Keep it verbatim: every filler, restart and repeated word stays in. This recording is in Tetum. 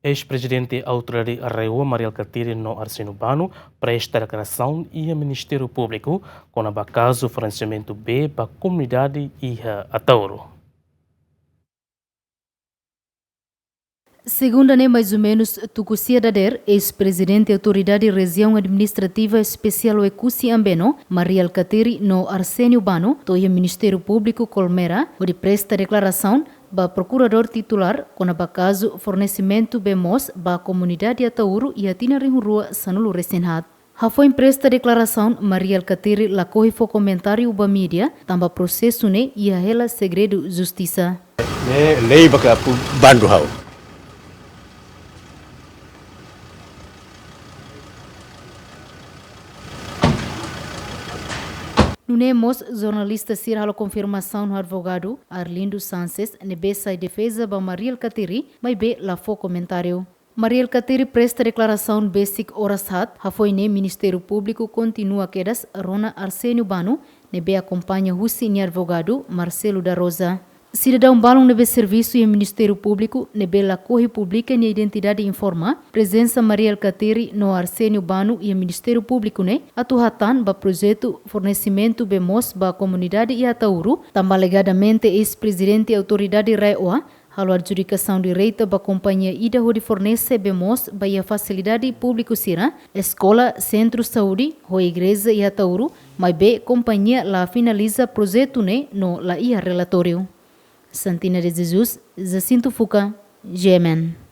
Eis-Prezidente Autoridade RAEOA Mari Alkatiri no Arsénio Bano presta deklarasaun iha Ministériu Públiku kona-ba kazu fornesimentu bee ba komunidade iha Ataúro. Segunda ne'e, mais ou menus tuku sia dadeer, eis-prezidente Autoridade Rejiaun Administrativa Espesiál Oekusi Ambeno, Mari Alkatiri no Arsénio Bano, to'o iha Ministériu Públiku Colmera, hodi presta deklarasaun ba Prokuradór Titulár kona-ba kazu fornesimentu bee moos ba komunidade Ataúro iha tinan rihun rua sanulu resin haat. Hafoin presta deklarasaun, Mari Alkatiri lakohi fó komentáriu ba mídia, tanba prosesu ne'e iha hela segredu justisa. Ne'e lei ba ka pu-, bandu ha'u. Nune'e mós, jornalista sira halo konfirmasaun ho advogadu Arlindo Sanches, ne'ebé sai defeza ba Mari Alkatiri, maibé la fó komentáriu. Mari Alkatiri presta deklarasaun besik oras haat, hafoin ne'e Ministériu Públiku kontinua kedas rona Arsénio Bano, ne'ebé akompaña husi nia advogadu Marcelo da Rosa. Sidadaun balun ne'ebé servisu iha Ministériu Públiku, ne'ebé lakohi publika nia identidade, informa prezensa Mari Alkatiri no Arsénio Bano iha Ministériu Públiku ne'e atu hatán ba projetu fornesimentu bee moos ba komunidade iha Ataúro, tanba alegadamente eis-prezidente Autoridade RAEOA halo adjudikasaun direta ba kompañia ida hodi fornese bee moos ba iha fasilidade públiku sira, eskola, sentru saúde, ho igreja iha Ataúro, maibé kompañia la finaliza projetu ne'e no la iha relatóriu. Santina de Jesus, Jacinto Fuca, G M N.